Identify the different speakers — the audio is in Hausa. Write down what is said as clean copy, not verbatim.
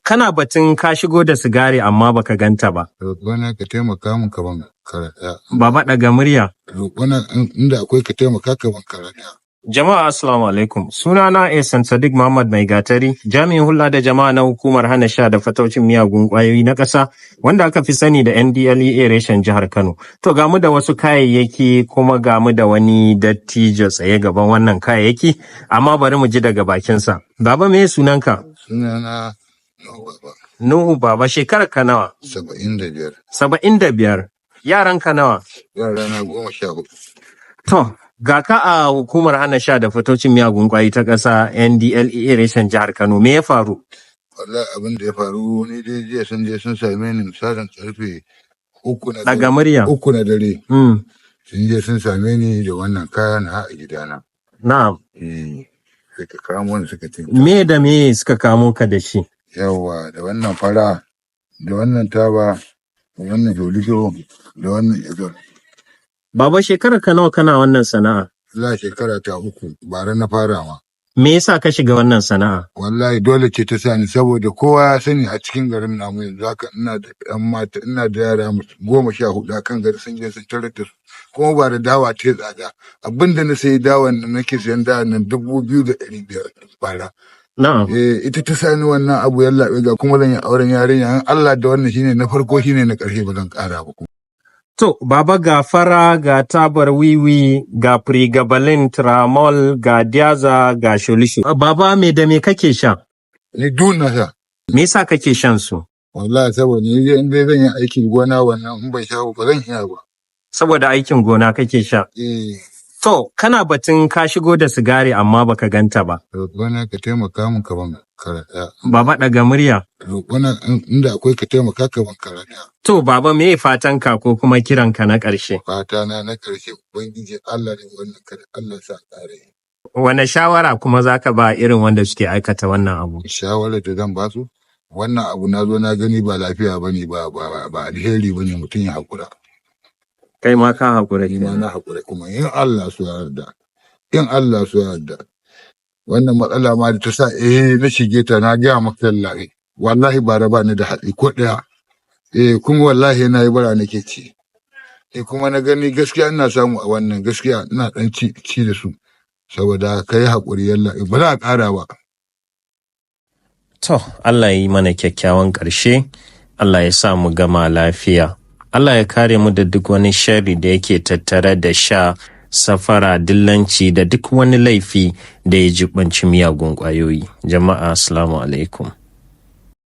Speaker 1: Kana batun ka shigo da sigari amma baka ganta ba.
Speaker 2: Roƙona ka taimaka min ka ban kara ɗaya.
Speaker 1: Baba, ɗaga murya.
Speaker 2: Roƙona inda akwai ka taimaka ka ban kara ɗaya.
Speaker 1: Jama'a, assalamu alaikum. Sunana Esan Sadiq Muhammad Mai Gatari, jami'in hulɗa da jama'a na hukumar hana sha da fataucin miyagun ƙwayoyi na ƙasa, wanda aka fi sani da NDLEA reshen jihar Kano. To, ga mu da wasu kayayyaki kuma ga mu da wani dattijo tsaye gaban wannan kayayyaki, amma bari mu ji daga bakinsa. Baba, me sunanka?
Speaker 2: Sunana Nuhu Baba.
Speaker 1: Nuhu Baba, shekarar ka nawa?
Speaker 2: 75.
Speaker 1: 75. Yaran ka nawa?
Speaker 2: Yara na 14.
Speaker 1: To, ga ka a hukumar hana sha da fataucin miyagun ƙwayoyi ta ƙasa NDLEA reshen jihar Kano, me ya faru?
Speaker 2: Wallahi abin da ya faru, ni dai jiya sun je sun same ni misalin karfe 3 na
Speaker 1: Daga
Speaker 2: dare.
Speaker 1: murya.
Speaker 2: 3 na dare. Sun je sun same ni da wannan kaya na a gidana.
Speaker 1: Na'am.
Speaker 2: Eh, suka kamo ni suka ce.
Speaker 1: Me da me suka kamo ka da shi?
Speaker 2: Yawwa, da wannan fara, da wannan taba, da wannan sholisho, da wannan izol.
Speaker 1: Baba, shekarar ka nawa kana wannan sana'a?
Speaker 2: Allah, shekara ta 3, bara na fara ma.
Speaker 1: Me yasa ka shiga wannan sana'a?
Speaker 2: Wallahi dole ce ta sani, saboda kowa ya sani a cikin garin namu yanzu haka ina da ɗan mata, ina da yara 14 a kan gari, sun je sun tarar da su. Kuma ba da dawa ta tsada, abinda na sayi dawan nan, nake sayan dawan nan 2,500 bara. Eh, ita ta sani wannan abu, yallaɓai. Ga kuma zan yi auren yarinya in Allah da wannan shine na farko, shine na ƙarshe, ba zan ƙara ba kuma.
Speaker 1: To, Baba, ga fara, ga tabar wiwi, ga pregabalin, tramol, ga diaza, ga sholisho. Baba, me da me kake sha?
Speaker 2: Ni duk na sha.
Speaker 1: Me yasa kake shan su?
Speaker 2: Wallahi saboda ni dai in dai zan yi aikin gona, wannan in ban sha ba zan iya ba.
Speaker 1: Saboda aikin gona kake sha.
Speaker 2: Eh.
Speaker 1: To, kana batun ka shigo da sigari amma baka ganta ba.
Speaker 2: Roƙona ka taimaka min ka ban kara ɗaya.
Speaker 1: Baba, ɗaga murya.
Speaker 2: Roƙona inda akwai ka taimaka ka ban kara ɗaya.
Speaker 1: To, Baba, me fatanka ko kuma kiranka na ƙarshe?
Speaker 2: Fata na na ƙarshe, Ubangiji Allah ne wannan kada Allah sa ƙara yi.
Speaker 1: Wane shawara kuma zaka ba irin wanda suke aikata wannan abu?
Speaker 2: Shawarar da zan ba su, wannan abu na zo na gani ba lafiya ba ne, ba alheri ba ne, mutum ya haƙura.
Speaker 1: Kai ma ka haƙura
Speaker 2: Ni ma
Speaker 1: kenan.
Speaker 2: na haƙura, kuma in Allah su yarda. In Allah su yarda. Wannan matsala ma da ta sa na shige ta, na gaya maka tallahi. Wallahi ba raba ni da hatsi ko ɗaya. Eh, kuma wallahi na yi bara nake ci. Eh, kuma na gani gaskiya ina samu a wannan, gaskiya ina ɗan ci ci da su. Saboda ka yi haƙuri yalla ba za a ƙara ba.
Speaker 1: To, Allah ya yi mana kyakkyawan ƙarshe, Allah ya sa mu gama lafiya. Allah ya kare mu da duk wani sharri da yake tattare da sha, safara, dillanci da duk wani laifi da ya jibanci miyagun ƙwayoyi. Jama'a, assalamu alaikum.